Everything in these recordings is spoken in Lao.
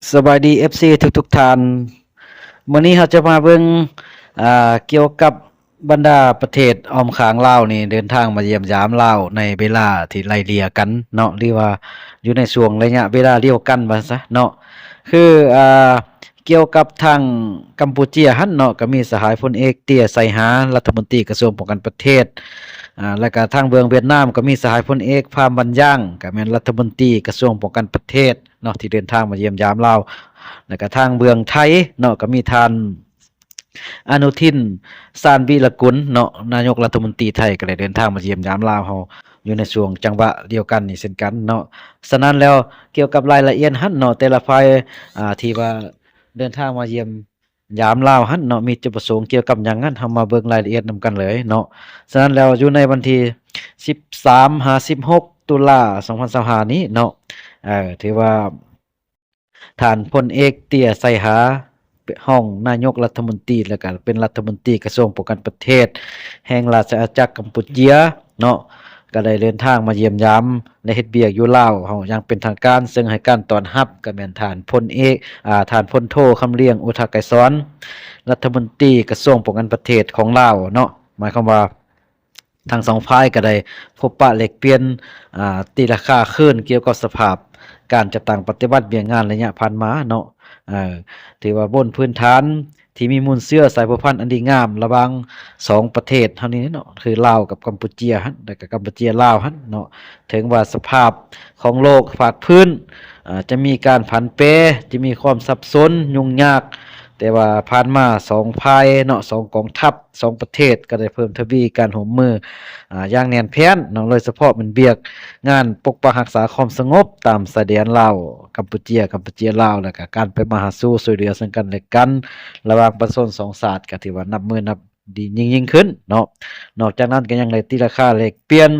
ສະບາຍດີ ເອັຟຊີ ທຸກໆທ່ານ. ມື້ນີ້ເຮົາຈະມາເບິ່ງ ອ່າ ກ່ຽວກັບບັນດາປະເທດອ້ອມຂ້າງລາວນີ້ ເດີນທາງມາຢ້ຽມຢາມລາວໃນເວລາທີ່ໄລ່ເລ່ຍກັນເນາະ ຫຼືວ່າຢູ່ໃນຊ່ວງໄລຍະເວລາດຽວກັນວ່າຊະເນາະ. ຄື ອ່າ ກ່ຽວກັບທາງກຳປູເຈຍຫັ້ນເນາະ ກໍມີສະຫາຍພົນເອກ ເຕ້ຍ ໄຊຫາ ລັດຖະມົນຕີກະຊວງປ້ອງກັນປະເທດ, ອ່າ ແລ້ວກະທາງເບື້ອງຫວຽດນາມກໍມີສະຫາຍພົນເອກ ພາມ ບັນຢາງ ກໍແມ່ນລັດຖະມົນຕີກະຊວງປ້ອງກັນປະເທດ ເນາະ ທີ່ເດີນທາງມາຢ້ຽມຢາມລາວ. ແລ້ວກະທາງເບື້ອງໄທເນາະ ກໍມີທ່ານ ອະນຸທິນ ຊານວິລະກຸນເນາະ ນາຍົກລັດຖະມົນຕີໄທ ກໍໄດ້ເດີນທາງມາຢ້ຽມຢາມລາວເຮົາຢູ່ໃນຊ່ວງຈັງຫວະດຽວກັນນີ້ເຊັ່ນກັນເນາະ. ສະນັ້ນແລ້ວ ກ່ຽວກັບລາຍລະອຽດຫັ້ນເນາະ ແຕ່ລະຝ່າຍ ອ່າ ທີ່ວ່າເດີນທາງມາຢ້ຽມ ຢາມລາວຫັ້ນເນາະ ມີຈຸດປະສົງກ່ຽວກັບຫຍັງນັ້ນ ເຮົາມາເບິ່ງລາຍລະອຽດນຳກັນເລີຍເນາະ. ສະນັ້ນແລ້ວ ຢູ່ໃນວັນທີສິບສາມຫາສິບຫົກຕຸລາສອງພັນຊາວຫ້ານີ້ເນາະ ເອີ ຖືວ່າທ່ານພົນເອກ ເຕ້ຍ ໄຊຫາ ຮອງນາຍົກລັດຖະມົນຕີ ແລ້ວກະເປັນລັດຖະມົນຕີກະຊວງປ້ອງກັນປະເທດແຫ່ງລາຊະອານາຈັກກຳປູເຈຍເນາະ ກໍໄດ້ເດີນທາງມາຢ້ຽມຢາມ ແລະ ເຮັດວຽກຢູ່ລາວເຮົາຢ່າງເປັນທາງການ, ເຊິ່ງໃຫ້ການຕ້ອນຮັບກໍແມ່ນທ່ານພົນເອກ ອ່າ ທ່ານພົນໂທ ຄຳລຽງ ອຸທະໄກສອນ ລັດຖະມົນຕີກະຊວງປ້ອງກັນປະເທດຂອງລາວເນາະ. ໝາຍຄວາມວ່າທັງສອງຝ່າຍກໍໄດ້ພົບປະແລກປ່ຽນ ອ່າ ຕີລາຄາຄືນກ່ຽວກັບສະພາບການຈັດຕັ້ງປະຕິບັດວຽກງານໄລຍະຜ່ານມາເນາະ ເອີ ຖືວ່າບົນພື້ນຖານ ທີ່ມີມູນເຊື້ອສາຍພົວພັນອັນດີງາມລະຫວ່າງສອງປະເທດເຮົານີ້ເນາະ ຄືລາວກັບກຳປູເຈຍຫັ້ນ ແລ້ວກໍກຳປູເຈຍລາວຫັ້ນເນາະ. ເຖິງວ່າສະພາບຂອງໂລກພາກພື້ນ ເອີ ຈະມີການຜັນແປ, ຈະມີຄວາມສັບສົນ, ຫຍຸ້ງຍາກ, ແຕ່ວ່າຜ່ານມາສອງຝ່າຍເນາະ, ສອງກອງທັບ, ສອງປະເທດ ກໍໄດ້ເພີ່ມທະວີການຮ່ວມມື ອາ ຢ່າງແໜ້ນແຟ້ນເນາະ, ໂດຍສະເພາະແມ່ນວຽກງານປົກປັກຮັກສາຄວາມສະຫງົບຕາມຊາຍແດນລາວ ກຳປູເຈຍ, ກຳປູເຈຍ ລາວ ແລ້ວກະການໄປມາຫາສູ່ຊ່ວຍເຫຼືອເຊິ່ງກັນແລະກັນ ລະຫວ່າງປະຊາຊົນສອງຊາດ ກໍຖືວ່ານັບມື້ນັບດີຍິ່ງໆຂຶ້ນເນາະ. ນອກຈາກນັ້ນກໍຍັງໄດ້ຕີລາຄາແລກປ່ຽນ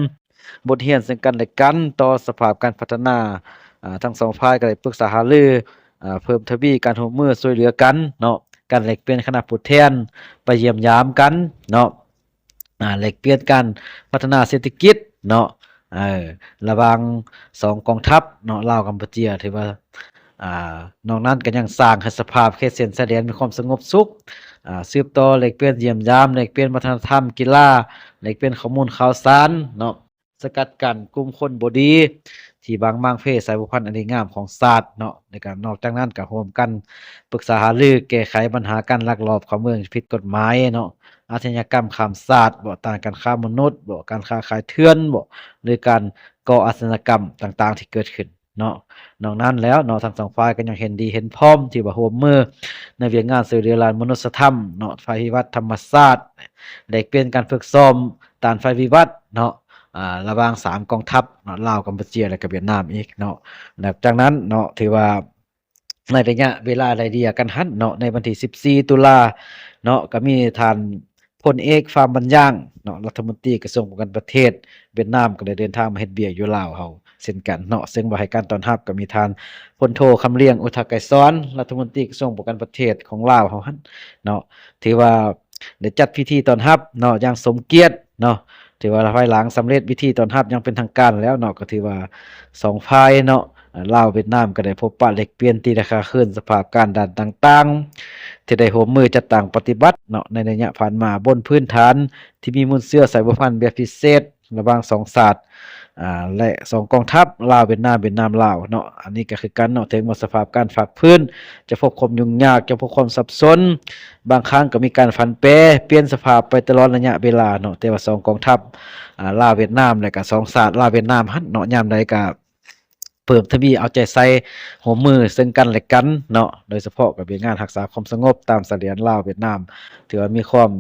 ບົດຮຽນເຊິ່ງກັນແລະກັນຕໍ່ສະພາບການພັດທະນາ, ອາ ທັງສອງຝ່າຍກໍໄດ້ປຶກສາຫາລື, ອາ ເພີ່ມທະວີການຮ່ວມມືຊ່ວຍເຫຼືອກັນເນາະ, ການແລກປ່ຽນຄະນະຜູ້ແທນໄປຢ້ຽມຢາມກັນເນາະ. ອາ ແລກປ່ຽນການພັດທະນາເສດຖະກິດເນາະ ເອີ ລະຫວ່າງສອງກອງທັບເນາະ ລາວ-ກຳປູເຈຍ ຖືວ່າ ອາ ນອກນັ້ນກໍຍັງສ້າງໃຫ້ສະພາບເຂດເສັ້ນຊາຍແດນມີຄວາມສະຫງົບສຸກ, ອາ ສືບຕໍ່ແລກປ່ຽນຢ້ຽມຢາມ, ແລກປ່ຽນວັດທະນະທຳ, ກິລາ, ແລກປ່ຽນຂໍ້ມູນຂ່າວສານເນາະ, ສະກັດກັ້ນກຸ່ມຄົນບໍ່ດີ ທີ່ຫວັງມາງເພສາຍພົວພັນອັນດີງາມຂອງຊາດເນາະ. ແລ້ວກໍນອກຈາກນັ້ນກໍຮ່ວມກັນປຶກສາຫາລືແກ້ໄຂບັນຫາການລັກລອບເຂົ້າເມືອງຜິດກົດໝາຍເນາະ, ອາຊະຍາກຳຂ້າມຊາດບໍ, ຕ້ານການຄ້າມະນຸດບໍ, ການຄ້າຂາຍເຖື່ອນບໍ ຫຼື ການກໍ່ອາຊະຍາກຳຕ່າງໆທີ່ເກີດຂຶ້ນເນາະ. ນອກນັ້ນແລ້ວເນາະ ທັງສອງຝ່າຍກໍຍັງເຫັນດີເຫັນພ້ອມທີ່ວ່າຮ່ວມມືໃນວຽກງານຊ່ວຍເຫຼືອດ້ານມະນຸດສະທຳເນາະ, ໄພພິບັດທຳມະຊາດ, ແລກປ່ຽນການຝຶກຊ້ອມຕ້ານໄພພິບັດເນາະ ອາ ລະຫວ່າງສາມກອງທັບເນາະ ລາວ, ກຳປູເຈຍ ແລະ ກະຫວຽດນາມອີກເນາະ. ແລ້ວຈາກນັ້ນເນາະ ຖືວ່າໃນໄລຍະເວລາໄລ່ເລ່ຍກັນຫັ້ນເນາະ ໃນວັນທີສິບສີ່ຕຸລາເນາະ ກໍມີທ່ານພົນເອກ ຟາມ ບັນຢາງເນາະ ລັດຖະມົນຕີກະຊວງປ້ອງກັນປະເທດຫວຽດນາມ ກໍໄດ້ເດີນທາງມາເຮັດວຽກຢູ່ລາວເຮົາເຊັ່ນກັນເນາະ, ເຊິ່ງວ່າໃຫ້ການຕ້ອນຮັບກໍມີທ່ານພົນໂທ ຄຳລຽງ ອຸທະໄກສອນ ລັດຖະມົນຕີກະຊວງປ້ອງກັນປະເທດຂອງລາວເຮົາຫັ້ນເນາະ ຖືວ່າ ໄດ້ຈັດພິທີຕ້ອນຮັບເນາະ ຢ່າງສົມກຽດເນາະ, ຖືວ່າພາຍຫຼັງສຳເລັດພິທີຕ້ອນຮັບຢ່າງເປັນທາງການແລ້ວເນາະ ກໍຖືວ່າສອງຝ່າຍເນາະ ລາວ-ຫວຽດນາມ ກໍໄດ້ພົບປະແລກປ່ຽນຕີລາຄາຄືນສະພາບການດ້ານຕ່າງໆ ທີ່ໄດ້ຮ່ວມມືຈັດຕັ້ງປະຕິບັດເນາະ ໃນໄລຍະຜ່ານມາ ບົນພື້ນຖານທີ່ມີມູນເຊື້ອສາຍພົວພັນແບບພິເສດ ລະຫວ່າງສອງຊາດ ອາ ແລະ ສອງກອງທັບ ລາວ-ຫວຽດນາມ, ຫວຽດນາມ-ລາວເນາະ. ອັນນີ້ກໍຄືກັນເນາະ ເຖິງວ່າສະພາບການພາກພື້ນຈະພົບຄວາມຫຍຸ້ງຍາກ, ຈະພົບຄວາມສັບສົນ, ບາງຄັ້ງກໍມີການຜັນແປ, ປ່ຽນສະພາບໄປຕະຫຼອດໄລຍະເວລາເນາະ, ແຕ່ວ່າສອງກອງທັບ ອາ ລາວ-ຫວຽດນາມ ແລະ ກໍສອງຊາດ ລາວ-ຫວຽດນາມ ຫັ້ນເນາະ ຍາມໃດກໍເພີ່ມທະວີເອົາໃຈໃສ່ ຮ່ວມມືເຊິ່ງກັນແລະກັນເນາະ, ໂດຍສະເພາະກໍເປັນງານຮັກສາຄວາມສະຫງົບຕາມຊາຍແດນລາວ-ຫວຽດນາມ ຖືວ່າມີຄວາມ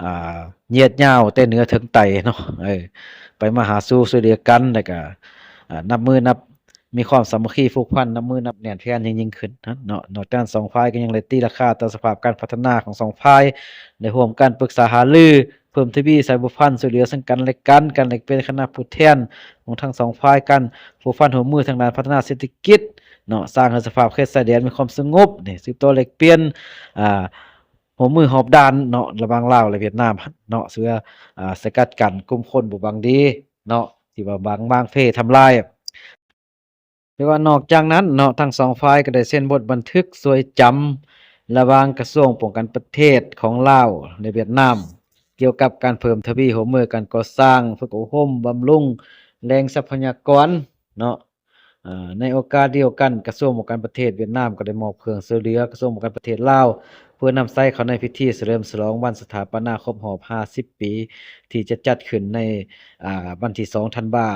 ອ່າ ຍຽດຍາວແຕ່ເໜືອເຖິງໃຕ້ເນາະ ເອີ ໄປມາຫາສູ່ຊ່ວຍເຫຼືອກັນ ແລ້ວກະ ອ່າ ນັບມື້ນັບ ມີຄວາມສາມັກຄີຜູກພັນ ນັບມື້ນັບແໜ້ນແຟ້ນຍິ່ງໆຂຶ້ນເນາະ. ນອກຈາກນັ້ນ ສອງຝ່າຍກໍຍັງໄດ້ຕີລາຄາຕໍ່ສະພາບການພັດທະນາຂອງສອງຝ່າຍ ໄດ້ຮ່ວມກັນປຶກສາຫາລື ເພີ່ມທະວີສາຍພົວພັນ ຊ່ວຍເຫຼືອເຊິ່ງກັນແລະກັນ, ການແລກປ່ຽນຄະນະຜູ້ແທນຂອງທັງສອງຝ່າຍ, ການພົວພັນຮ່ວມມືທາງດ້ານພັດທະນາເສດຖະກິດເນາະ, ສ້າງໃຫ້ສະພາບເຂດຊາຍແດນມີຄວາມສະຫງົບ ນີ້ ສືບຕໍ່ແລກປ່ຽນ ອ່າ ຮ່ວມມືຮອບດ້ານເນາະ ລະຫວ່າງລາວ ແລະ ຫວຽດນາມເນາະ ເພື່ອ ອ່າ ສະກັດກັ້ນກຸ່ມຄົນບໍ່ຫວັງດີເນາະ ທີ່ວ່າຫວັງມາງເພທຳລາຍ ແຕ່ວ່ານອກຈາກນັ້ນເນາະ ທັງສອງຝ່າຍກໍໄດ້ເຊັນບົດບັນທຶກຊ່ວຍຈຳ ລະຫວ່າງກະຊວງປ້ອງກັນປະເທດຂອງລາວ ແລະ ຫວຽດນາມ ກ່ຽວກັບການເພີ່ມທະວີຮ່ວມມືການກໍ່ສ້າງ, ຝຶກອົບຮົມ, ບຳລຸງແຫຼ່ງຊັບພະຍາກອນເນາະ. ເອີ ໃນໂອກາດດຽວກັນ ກະຊວງປ້ອງກັນປະເທດຫວຽດນາມກໍໄດ້ມອບເຄື່ອງຊ່ວຍເຫຼືອກະຊວງປ້ອງກັນປະເທດລາວ ເພື່ອນຳໃຊ້ເຂົ້າໃນພິທີສະເຫຼີມສະຫຼອງວັນສະຖາປະນາຄົບຮອບຫ້າສິບປີ ທີ່ຈະຈັດຂຶ້ນໃນ ອາ ວັນທີສອງທັນວາ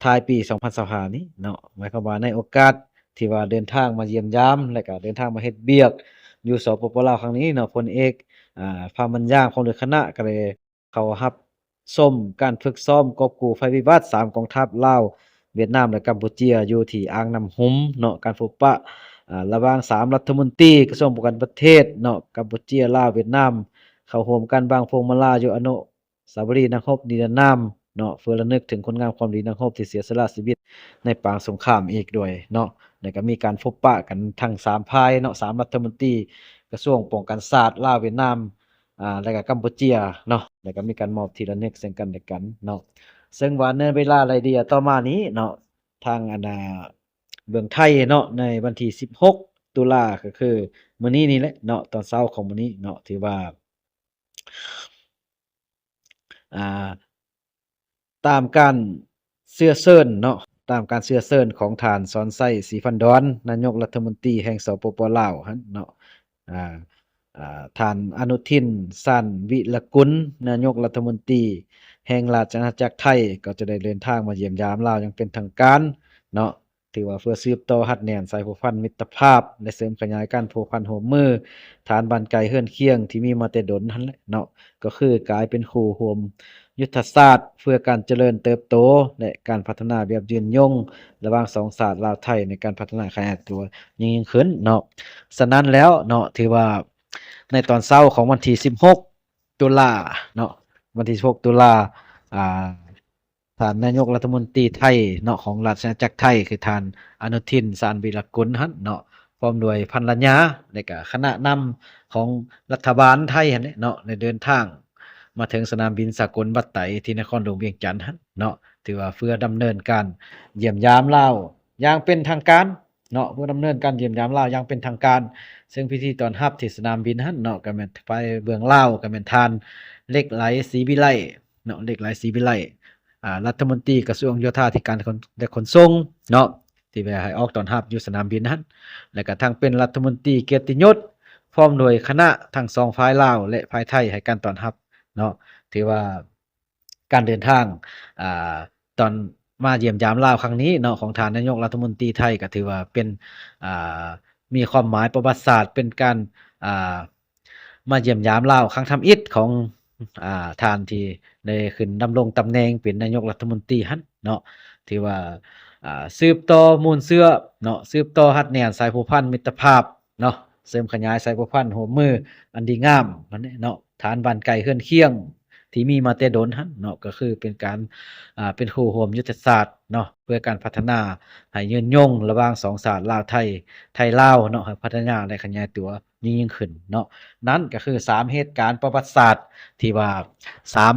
ທ້າຍປີສອງພັນຊາວຫ້ານີ້ເນາະ. ໝາຍຄວາມວ່າໃນໂອກາດທີ່ວ່າເດີນທາງມາຢ້ຽມຢາມ ແລະ ກະເດີນທາງມາເຮັດວຽກຢູ່ ສປປ ລາວ ຄັ້ງນີ້ເນາະ, ພົນເອກ ອາ ພາມັນຍາງ ພ້ອມດ້ວຍຄະນະ ກໍໄດ້ເຂົ້າຮັບຊົມການຝຶກຊ້ອມກອບກູ້ໄພພິບັດສາມກອງທັບ ລາວ, ຫວຽດນາມ ແລະ ກຳປູເຈຍ ຢູ່ທີ່ອ່າງນ້ຳຫຸມເນາະ. ການພົບປະ ອາ ລະຫວ່າງສາມລັດຖະມົນຕີກະຊວງປ້ອງກັນປະເທດເນາະ, ກຳປູເຈຍ, ລາວ, ຫວຽດນາມ ເຂົ້າຮ່ວມການວາງພວງມາລາຢູ່ອະນຸ ສາວະລີນັກຮົບນິລະນາມເນາະ ເພື່ອລະນຶກເຖິງຄຸນງາມຄວາມດີນັກຮົບທີ່ເສຍສະຫຼະຊີວິດໃນປາງສົງຄາມອີກດ້ວຍເນາະ. ແລ້ວກໍມີການພົບປະກັນທັງສາມຝ່າຍເນາະ, ສາມລັດຖະມົນຕີກະຊວງປ້ອງກັນຊາດ ລາວ, ຫວຽດນາມ ອາ ແລ້ວກໍກຳປູເຈຍເນາະ, ແລ້ວກໍມີການມອບທີ່ລະນຶກເຊິ່ງກັນແລະກັນເນາະ. ເຊິ່ງວ່າໃນເວລາໄລ່ເລ່ຍຕໍ່ມານີ້ເນາະ, ທາງອັນ ອາ ເບື້ອງໄທເນາະ ໃນວັນທີສິບຫົກຕຸລາ ກໍຄືມື້ນີ້ນີ້ແຫຼະເນາະ, ຕອນເຊົ້າຂອງມື້ນີ້ເນາະ, ຖືວ່າ ອາ ຕາມການເຊື້ອເຊີນເນາະ, ຕາມການເຊື້ອເຊີນຂອງທ່ານ ສອນໄຊ ສີພັນດອນ ນາຍົກລັດຖະມົນຕີແຫ່ງ ສປປ ລາວ ຫັ້ນເນາະ, ອາ ອາ ທ່ານ ອະນຸທິນ ຊານວິລະກຸນ ນາຍົກລັດຖະມົນຕີແຫ່ງລາຊະອານາຈັກໄທ ກໍຈະໄດ້ເດີນທາງມາຢ້ຽມຢາມລາວຢ່າງເປັນທາງການເນາະ. ຖືວ່າເພື່ອສືບຕໍ່ຮັດແໜ້ນສາຍພົວພັນມິດຕະພາບ ແລະ ເສີມຂະຫຍາຍການພົວພັນຮ່ວມມື ຖານບ້ານໃກ້ເຮືອນຄຽງທີ່ມີມາແຕ່ດົນຫັ້ນແຫຼະເນາະ, ກໍຄືກາຍເປັນຄູ່ຮ່ວມຍຸດທະສາດເພື່ອການຈະເລີນເຕີບໂຕ ແລະ ການພັດທະນາແບບຍືນຍົງ ລະຫວ່າງສອງຊາດລາວໄທ ໃນການພັດທະນາຂະຫຍາຍຕົວຍິ່ງໆຂຶ້ນເນາະ. ສະນັ້ນແລ້ວເນາະ ຖືວ່າໃນຕອນເຊົ້າຂອງວັນທີສິບຫົກຕຸລາເນາະ, ວັນທີສິບຫົກຕຸລາ ອາ ທ່ານນາຍົກລັດຖະມົນຕີໄທເນາະ ຂອງລາຊະອານາຈັກໄທ ຄືທ່ານ ອະນຸທິນ ຊານວິລະກຸນ ຫັ້ນເນາະ ພ້ອມດ້ວຍພັນລະຍາ ແລະກະຄະນະນຳຂອງລັດຖະບານໄທຫັ້ນແຫຼະເນາະ ໄດ້ເດີນທາງມາເຖິງສະໜາມບິນສາກົນວັດໄຕ ທີ່ນະຄອນຫຼວງວຽງຈັນຫັ້ນເນາະ, ຖືວ່າເພື່ອດຳເນີນການຢ້ຽມຢາມລາວຢ່າງເປັນທາງການເນາະ, ເພື່ອດຳເນີນການຢ້ຽມຢາມລາວຢ່າງເປັນທາງການ. ເຊິ່ງພິທີຕ້ອນຮັບທີ່ສະໜາມບິນຫັ້ນເນາະ ກໍແມ່ນຝ່າຍເບື້ອງລາວ ກໍແມ່ນທ່ານ ເລັກໄຫຼ ສີວິໄລ ເນາະ, ເລັກໄຫຼ ສີວິໄລ ອາ ລັດຖະມົນຕີກະຊວງໂຍທາທິການ ແລະ ຂົນສົ່ງເນາະ ທີ່ວ່າໃຫ້ອອກຕ້ອນຮັບຢູ່ສະໜາມບິນຫັ້ນ, ແລ້ວກະທັງເປັນລັດຖະມົນຕີກຽດຕິຍົດ ພ້ອມດ້ວຍຄະນະທັງສອງຝ່າຍລາວ ແລະ ຝ່າຍໄທໃຫ້ການຕ້ອນຮັບເນາະ. ຖືວ່າການເດີນທາງ ອາ ຕອນມາຢ້ຽມຢາມລາວຄັ້ງນີ້ເນາະ ຂອງທ່ານນາຍົກລັດຖະມົນຕີໄທ ກະຖືວ່າເປັນ ອາ ມີຄວາມໝາຍປະຫວັດສາດ ເປັນການ ອາ ມາຢ້ຽມຢາມລາວຄັ້ງທຳອິດຂອງ ອາ ທ່ານທີ່ໄດ້ຂຶ້ນດຳລົງຕຳແໜ່ງເປັນນາຍົກລັດຖະມົນຕີຫັ້ນເນາະ. ຖືວ່າ ອາ ສືບຕໍ່ມູນເຊື້ອເນາະ, ສືບຕໍ່ຮັດແໜ້ນສາຍພົວພັນມິດຕະພາບເນາະ, ເສີມຂະຫຍາຍສາຍພົວພັນຮ່ວມມືອັນດີງາມຫັ້ນແຫຼະເນາະ, ຖານບ້ານໃກ້ເຮືອນຄຽງທີ່ມີມາແຕ່ດົນຫັ້ນເນາະ, ກໍຄືເປັນການ ອາ ເປັນຄູ່ຮ່ວມຍຸດທະສາດເນາະ ເພື່ອການພັດທະນາໃຫ້ຍືນຍົງລະຫວ່າງສອງຊາດລາວໄທ, ໄທລາວເນາະ, ໃຫ້ພັດທະນາ ແລະ ຂະຫຍາຍຕົວ ຍິ່ງໆຂຶ້ນເນາະ. ນັ້ນກໍຄືສາມເຫດການປະຫວັດສາດທີ່ວ່າສາມ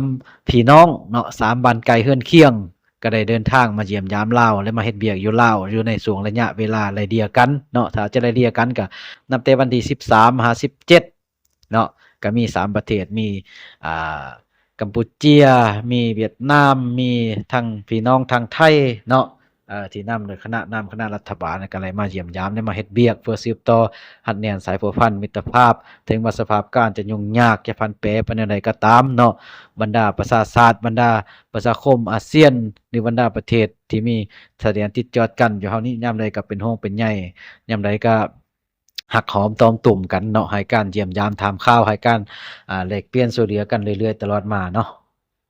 ພີ່ນ້ອງເນາະ, ສາມບ້ານໃກ້ເຮືອນຄຽງ ກໍໄດ້ເດີນທາງມາຢ້ຽມຢາມລາວ ແລະ ມາເຮັດວຽກຢູ່ລາວ ຢູ່ໃນຊ່ວງໄລຍະເວລາໄລ່ເລ່ຍກັນເນາະ. ຖ້າຈະໄລ່ເລ່ຍກັນກໍນັບແຕ່ວັນທີສິບສາມຫາສິບເຈັດເນາະ, ກໍມີສາມປະເທດ ມີ ອ່າ ກຳປູເຈຍ, ມີຫວຽດນາມ, ມີທັງພີ່ນ້ອງທາງໄທເນາະ, ເອີ ທີ່ນຳໂດຍຄະນະນຳ ຄະນະລັດຖະບານ ກໍໄດ້ມາຢ້ຽມຢາມ ໄດ້ມາເຮັດວຽກເພື່ອສືບຕໍ່ຮັດແໜ້ນສາຍພົວພັນມິດຕະພາບ. ເຖິງວ່າສະພາບການຈະຫຍຸ້ງຍາກ ຈະຜັນແປໄປແນວໃດກໍຕາມເນາະ, ບັນດາປະຊາຊາດ, ບັນດາປະຊາຄົມອາຊຽນ ຫຼື ບັນດາປະເທດທີ່ມີຊາຍແດນຕິດຈອດກັນຢູ່ເຮົານີ້ ຍາມໃດກໍເປັນຫ່ວງເປັນໃຍ, ຍາມໃດກໍ ຮັກຫອມຕອມຕຸ່ມກັນເນາະ, ໃຫ້ການຢ້ຽມຢາມຖາມຂ່າວ, ໃຫ້ການ ອາ ແລກປ່ຽນຊ່ວຍເຫຼືອກັນເລື້ອຍໆຕະຫຼອດມາເນາະ.